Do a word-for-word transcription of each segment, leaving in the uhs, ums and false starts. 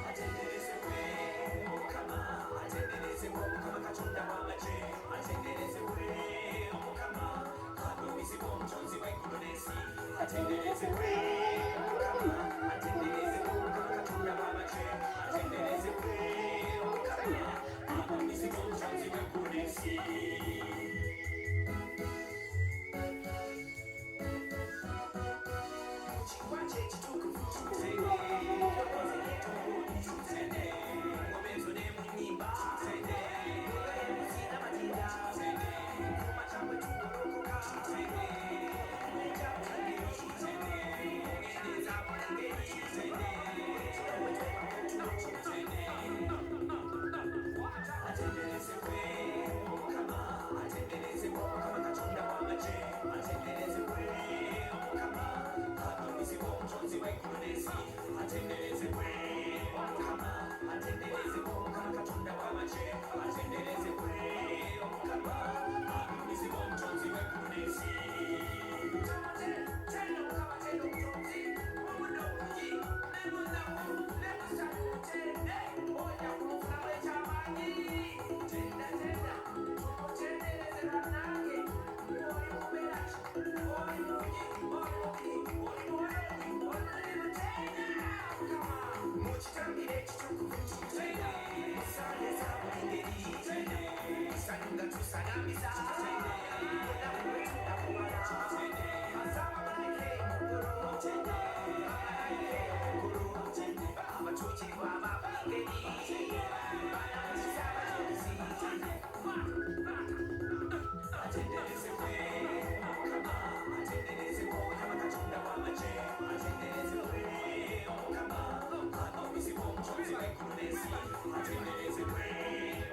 Atenderezebwe Omukama, atenderezebwe Omukama Katonda w'amagye, atenderezebwe Omukama, agulumizibwe Omutonzi w'eiguru n'ensi. Atenderezebwe Omukama, atenderezebwe Omukama Katonda w'amagye, atenderezebwe Omukama, agulumizibwe Omutonzi w'eiguru n'ensi. Atenderezebwe Omukama, atenderezebwe Omukama Katonda w'amagye, atenderezebwe Omukama, agulumizibwe Omutonzi w'eiguru n'ensi. Atenderezebwe Omukama, atenderezebwe Omukama Katonda w'amagye, atenderezebwe Omukama, agulumizibwe Omutonzi w'eiguru n'ensi. Tenda Mukama, tenda Omutonzi, omuno omugi, n'omunaku, n'omusanyu, tende, oija kumufunamu eky'amaani. Tenda, tenda, tumutendereze banange, oli mubera ki? Oli mubi, oli mubi, oli mubi, oli mubi, tenda, Mukama. Mukitambiro ekitukuvu, tenda, musale za buli ngeri, tenda, musale nga tusagambisa, tenda, tenda, tenda, tenda, atenderezebwe Omukama, atenderezebwe Omukama Katonda w'amagye, atenderezebwe Omukama, agulumizibwe Omutonzi w'eiguru n'ensi, atenderezebwe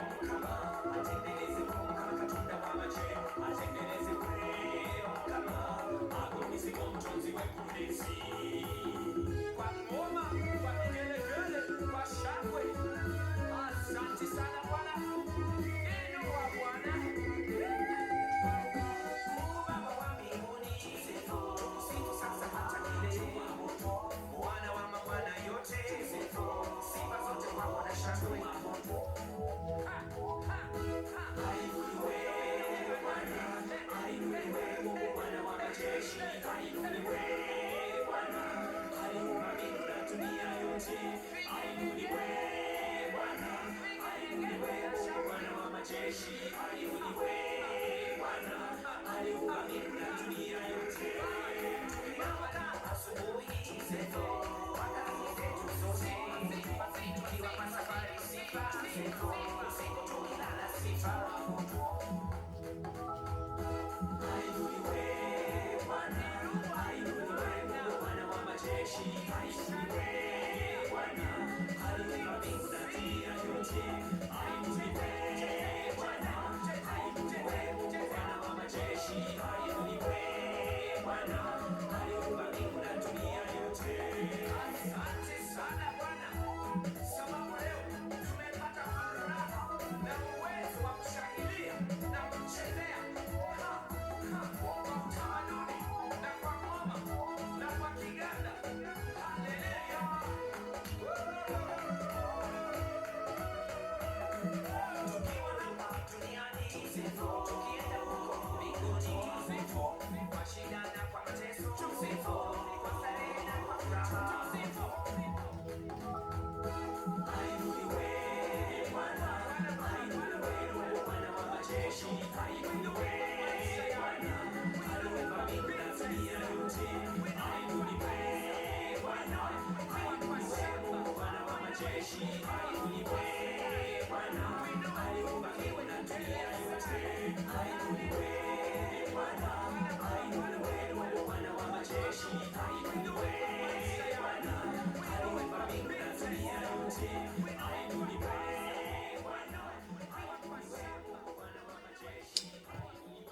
Omukama, atenderezebwe Omukama Katonda w'amagye, atenderezebwe Omukama, agulumizibwe Omutonzi w'eiguru n'ensi. Kwa ngoma, kwa vigelegele, kwa shangwe. Asante sana Bwana. Inua Bwana. Mungu Baba wa mbinguni, tukusifu sasa hata milele. Bwana wa mabwana yote, sifa zote kwako na shangwe. Ha, ha, ha. Ainuliwe Bwana, ainuliwe Mungu Bwana wa majeshi, ainuliwe Bwana, aliumba mbingu na dunia yote. Ainuliwe Bwana, ainuliwe Mungu Bwana wa majeshi, ainuliwe Bwana, aliumba mbingu na dunia yote. Tumeamka asubuhi nzito, wakati zetu zote, tukiwa kwa safari sifa, usiku tukilala sifa. Ainuliwe Bwana, ainuliwe Mungu Bwana wa majeshi, ainuliwe Bwana, aliumba mbingu na dunia yote.